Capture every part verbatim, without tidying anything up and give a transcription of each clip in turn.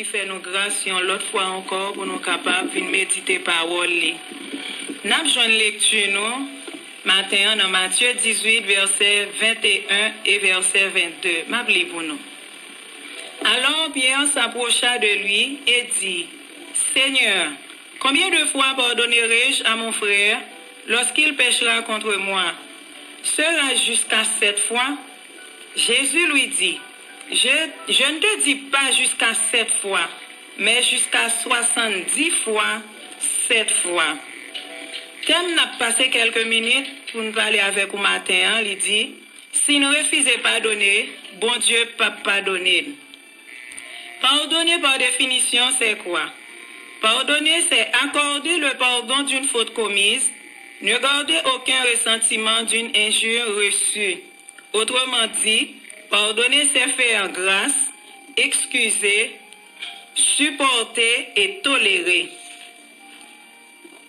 Li fè nou gras yon lòt fwa ankò pou nou kapab vin medite pawòl li. N ap jwenn lekti nou maten an nan Matye dizuit, vèsè venteyen e vèsè vennde. M ap li pou nou. Alors Pierre s'approcha de lui et dit, Seigneur, combien de fois pardonnerai-je à mon frère lorsqu'il péchera contre moi? Sera-ce jusqu'à sept fois? Jésus lui dit, Je, je ne te dis pas jusqu'à sept fois, mais jusqu'à soixante-dix fois sept fois. Tèm n ap pase kèlke minit pou n pale avèk ou maten an, li di, Si n refize padone, Bondye p ap padone n. Pardonner par définition, c'est quoi? Pardonner, c'est accorder le pardon d'une faute commise, ne garder aucun ressentiment d'une injure reçue. Autrement dit, pardonner, c'est faire grâce, excuser, supporter et tolérer.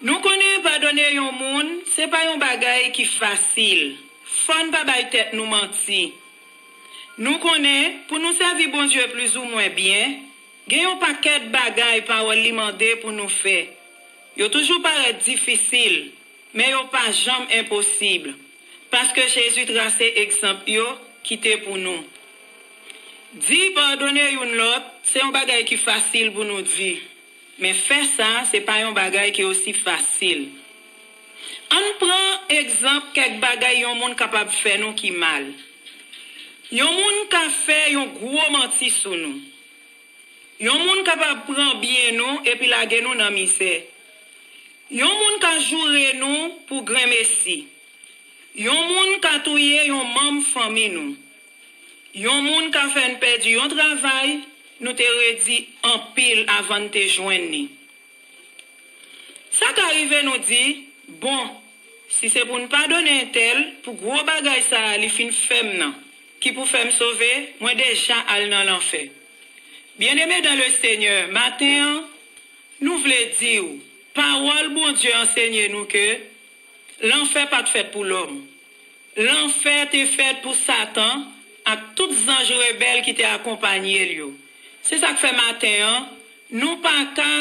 Nou konnen padone yon moun, se pa yon bagay ki fasil. Fò n pa bay tèt nou manti. Nou konnen, pou nou sèvi Bondye plizoumwen byen, gen yon pakèt bagay pawòl li mande pou nou fè. Yo toujou parèt difisil, men yo pa janm enposib, paske Jezi trase egzanp yo kite pou nou. Di padone youn lòt, se yon bagay ki fasil pou nou di, men fè sa, se pa yon bagay ki osi fasil. Ann pran egzanp kèk bagay yon moun kapab fè nou ki mal. Yon moun ka fè yon gwo manti sou nou. Yon moun kapab pran byen nou epi lage nou nan mizè. Yon moun ka joure nou pou grenmesi. Yon moun ka touye yon manm fanmi nou. Yon moun ka fè n pèdi yon travay nou te redi anpil avan n te jwenn li. Sa ka rive nou di, Bon, si se pou n padone entèl pou gwo bagay sa a li fin fè m nan, ki pou fè m sove, mwen deja al nan lanfè. Byeneme dan le Senyè, maten an, nou vle di w, pawòl Bondye ansenye nou ke lanfè pa t fèt pou lòm. Lanfè te fèt pou Satan ak tout zanj rebèl ki te akonpanye l yo. Se sa k fè maten an, nou pa ka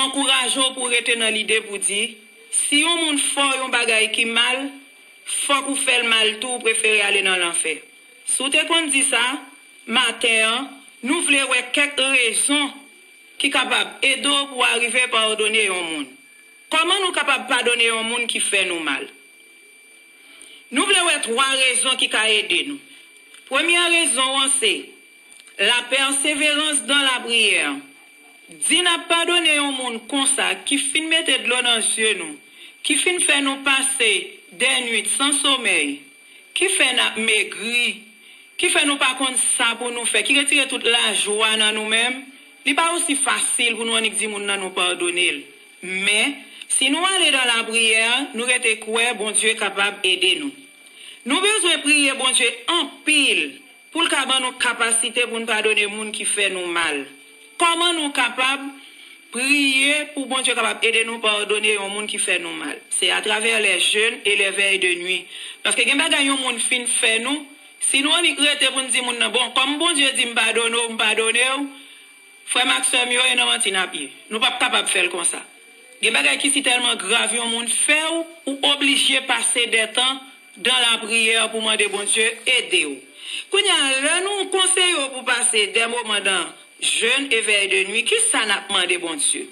ankouraje w pou w rete nan lide pou di, si yon moun fè w yon bagay ki mal, fòk ou fè l mal tou, ou prefere ale nan lanfè. Si w te konn di sa, maten an, nou vle wè kèk rezon ki kapab ede w pou w arive padone yon moun. Kòman nou kapab padone yon moun ki fè nou mal? Nou vle wè twa rezon ki ka ede nou. Premyè rezon an se la persévérance dans la prière. Di n ap padone yon moun konsa ki fin mete dlo nan zye nou, ki fin fè nou pase dè nwit san somèy, ki fè n ap megri, ki fè nou pa konn sa pou nou fè, ki retire tout lajwa nan nou menm, li pa osi fasil pou nou annik di moun nan nou padone l. Men, si nou ale dan lapriyè, nou rete kwè Bondye kapab ede nou. Nou bezwen priye Bondye anpil pou l ka ban nou kapasite pou n padone moun ki fè nou mal. Kòman nou kapab priye pou Bondye kapab ede nou padone yon moun ki fè nou mal? Se atravè les jeûnes et les veilles de nuit. Paske gen bagay yon moun fin fè nou, si nou annik rete pou n di moun nan, bon, kòm Bondye di m padone w, m padone w, frè m ak sè m yo, e nan manti n ap ye. Nou p ap kapab fè l konsa. Gen bagay ki si tèlman grav yon moun fè w, ou oblije pase dè tan dan lapriyè pou mande Bondye ede w. Kounye a, lè nou konseye w pou pase dè moman dan jeûne et veille de nuit, kisa n ap mande Bondye?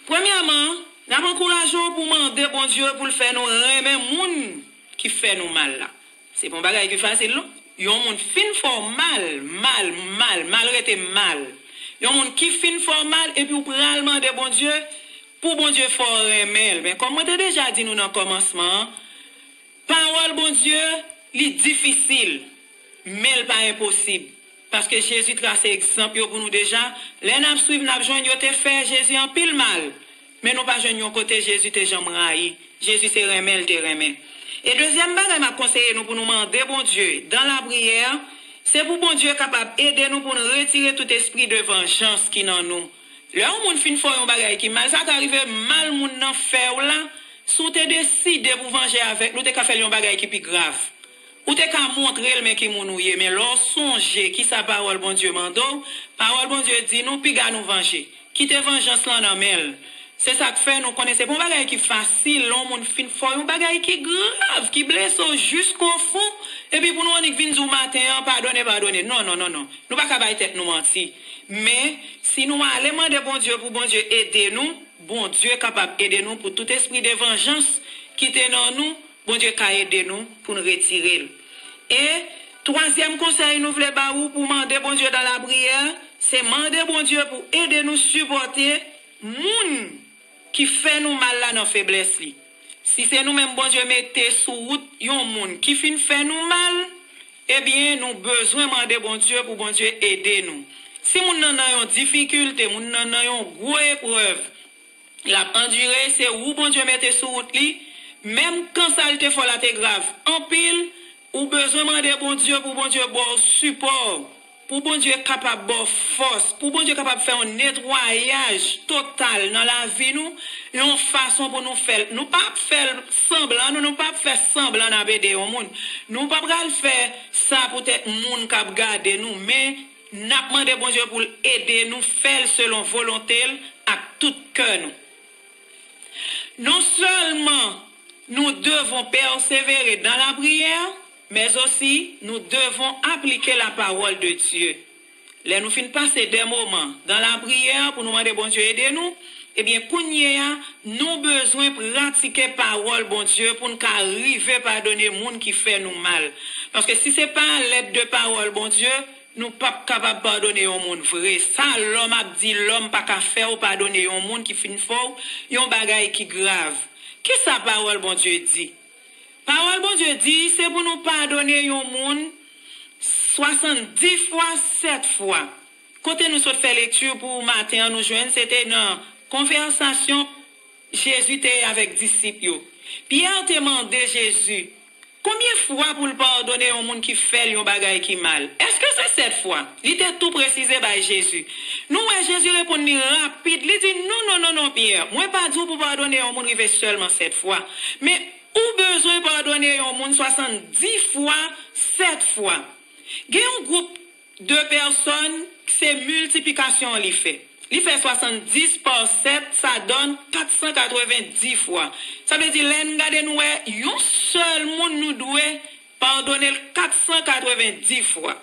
Premyèman, n ap ankouraje w pou mande Bondye pou l fè nou renmen moun ki fè nou mal la. Se pa yon bagay ki fasil, non. Yon moun fin fè w mal, mal, mal, mal rete mal. Yon moun ki fin fè w mal, epi w pral mande Bondye, pou Bondye fè w renmen l. Men kòm mwen te deja di nou nan kòmansman an, pawòl Bondye, li difisil, men l pa enposib. Paske Jezi trase egzanp yo pou nou deja. Lè n ap swiv, n ap jwenn yo te fè Jezi anpil mal. Men nou pa jwenn yon kote Jezi te janm rayi. Jezi se renmen l te renmen. E dezyèm bagay m ap konseye nou pou nou mande Bondye dan lapriyè, se pou Bondye kapab ede nou pou n retire tout espri de vanjans ki nan nou. Lè yon moun fin fè w yon bagay ki mal, sa ka rive mal moun nan fè w la, si w te deside pou vanje avèk li, w te ka fè l yon bagay ki pi grav. Ou te ka montre l men ki moun ou ye, men lè w sonje kisa pawòl Bondye mande w, pawòl Bondye di nou piga nou vanje. Kite vanjans lan nan men l. Se sa k fè nou konnen se pa yon bagay ki fasil lè yon moun fin fè w yon bagay ki grav, ki blese w jiskofon, epi pou nou annik vin di w maten an, padone, padone. Non, non, non, non. Nou pa ka bay tèt nou manti. Men, si nou ale mande Bondye pou Bondye ede nou, Bondye kapab ede nou pou tout espri de vanjans ki te nan nou, Bondye ka ede nou pou n retire l. E twazyèm konsèy nou vle ba ou pou mande Bondye dan lapriyè, se mande Bondye pou ede nou sipòte moun ki fè nou mal la nan feblès li. Si se nou menm Bondye mete sou wout yon moun ki fin fè nou mal, ebyen, nou bezwen mande Bondye pou Bondye ede nou. Si moun nan nan yon difikilte, moun nan nan yon gwo eprèv, l ap andire, se ou Bondye mete sou wout li, menm kan sa l te fè w la te grav anpil, ou bezwen mande Bondye pou Bondye ba w sipò, pou Bondye kapab ba w fòs, pou Bondye kapab fè yon netwayaj total nan lavi nou, yon fason pou nou fè l. Nou p ap fè l sanblan, nou, nou p ap fè sanblan n ap ede yon moun. Nou pa pral fè sa poutèt moun k ap gade nou, men n ap mande Bondye pou l ede nou fè l selon volonte l ak tout kè nou. Non sèlman nou devon pèsevere dans la prière, mais aussi nous devons appliquer la parole de Dieu. Lè nou fin pase de moman dans la prière pou nou mande Bondye ede nou, ebyen, kounye a, nou bezwen pratike pawòl Bondye pou n ka rive padone moun ki fè nou mal. Paske si se pa alèd de pawòl Bondye, nou p ap kapab padone yon moun vre. Sa lòm ap di, lòm pa ka fè w padone yon moun ki fin fè w yon bagay ki grav. Kisa pawòl Bondye di? Pawòl Bondye di, se pou nou padone yon moun swasanndis fwa, sèt fwa. Kote nou sot fè lekti pou maten an, nou jwenn se te nan konvèsasyon Jezi te avèk disip yo. Pyè te mande Jezi konbyen fwa pou l padone yon moun ki fè l yon bagay ki mal. Èske se sèt fwa? Li te tou presize bay Jezi. Nou wè Jezi reponn li rapid. Li di, non, non, non, non, Pyè. Mwen pa di w pou padone yon moun rive sèlman sèt fwa. Men ou bezwen padone yon moun swasanndis fwa, sèt fwa. Gen yon gwoup de pèsòn, se miltiplikasyon an li fè. Li fè swasanndis pa sèt, sa donn kat san katrevenndis fwa. Sa vle di, lè n gade, nou wè yon sèl moun nou dwe padone l kat san katrevenndis fwa.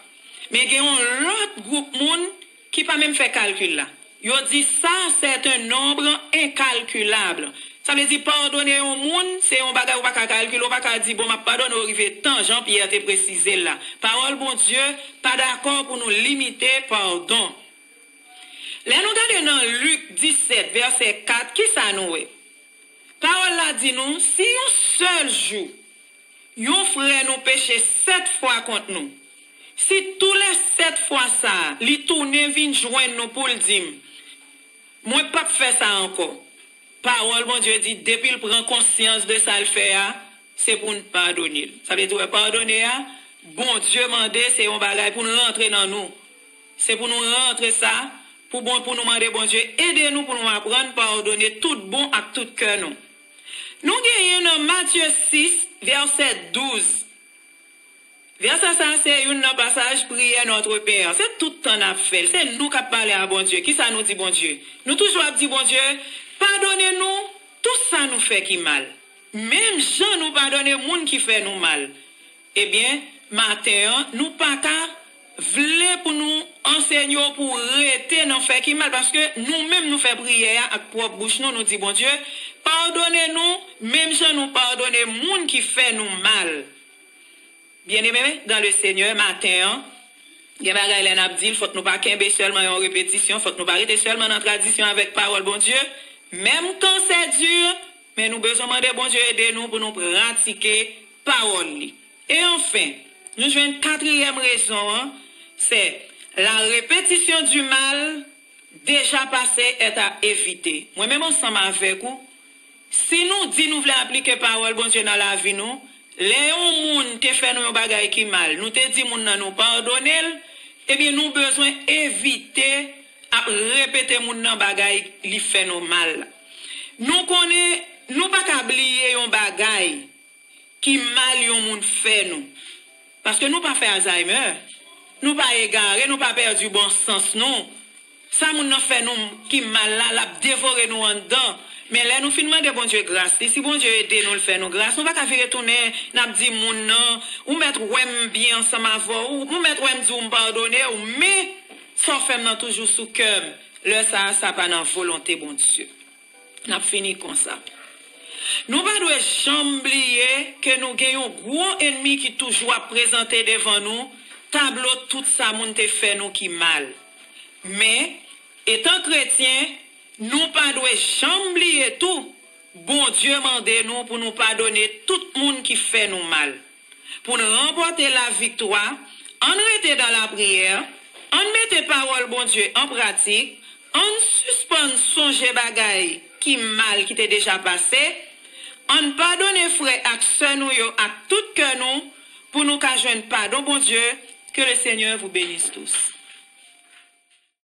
Men gen yon lòt gwoup moun ki pa menm fè kalkil la. Yo di sa, c'est un nombre incalculable. Sa vle di, padone yon moun, se yon bagay ou pa ka kalkile, ou pa ka di, bon, m ap padone w rive tan, jan Pyè te presize l la. Pawòl Bondye pa dakò pou nou limite padon. Lè nou gade nan Lik disèt, vèsè kat, kisa nou wè? Pawòl la di nou, si yon sèl jou, yon frè nou peche sèt fwa kont nou, si tou lè sèt fwa sa a, li tounen vin jwenn nou pou l di m, mwen p ap fè sa ankò. Pawòl Bondye di, depi l pran konsyans de sa l fè a, se pou n padone l. Sa vle di, wè, padone a, Bondye mande, se yon bagay pou n rantre nan nou. Se pou nou rantre sa, pou bon, pou nou mande Bondye ede nou, pou nou aprann padone tout bon ak tout kè nou. Nou genyen nan Matye sis, vèsè douz. Vèsè sa a se youn nan pasaj priyè Notre Père. Se tout tan n ap fè l. Se nou k ap pale a Bondye. Kisa nou di Bondye? Nou toujou ap di Bondye, padone nou tout sa nou fè ki mal. Menm jan nou padone moun ki fè nou mal. Ebyen, maten an, nou pa ka vle pou nou ansenye w pou w rete nan fè ki mal, paske nou menm nou fè priyè a ak pwòp bouch nou, nou di Bondye, padone nou, menm jan nou padone moun ki fè nou mal. Byeneme, dans le Seigneur, maten an, gen bagay lè n ap di l, fòk nou pa kenbe sèlman yon repetisyon, fòk nou pa rete sèlman nan tradisyon avèk pawòl Bondye, menm kan c'est dur, men nou bezwen mande Bondye ede nou pou nou pratike pawòl li. E anfen, nou jwenn katriyèm rezon an, c'est la répétition du mal déjà passé est à éviter. Mwen menm ansanm avèk ou, si nou di nou vle aplike pawòl Bondye nan lavi nou, lè yon moun te fè nou yon bagay ki mal, nou te di moun nan nou padone l, ebyen nou bezwen evite ap repete moun nan bagay li fè nou mal la. Nou konnen nou pa ka bliye yon bagay ki mal yon moun fè nou. Paske nou pa fè Alzheimer. Nou pa egare, nou pa pèdi bon sans nou. Sa moun nan fè nou ki mal la, l ap devore nou anndan. Men lè nou fin mande Bondye gras li, si Bondye ede nou, l fè nou gras, nou pa ka vire tounen, n ap di moun nan, ou mèt wè m byen ansanm avè w, ou mèt wè m di w m padone w, men sa w fè m nan toujou sou kè m. Lè sa a, sa pa nan volonte Bondye. N ap fini konsa. Nou pa dwe janm bliye ke nou gen yon gwo enmi ki toujou ap prezante devan nou tablo tout sa moun te fè nou ki mal. Men, etan kretyen, nou pa dwe janm bliye tou, Bondye mande nou pou nou padone tout moun ki fè nou mal. Pou n ranpòte laviktwa, ann rete nan lapriyè, ann mete pawòl Bondye an pratik, ann sispann sonje bagay ki mal ki te deja pase, ann padone frè ak sè nou yo ak tout kè nou, pou nou ka jwenn padon Bondye. Que le Seigneur vous bénisse tous.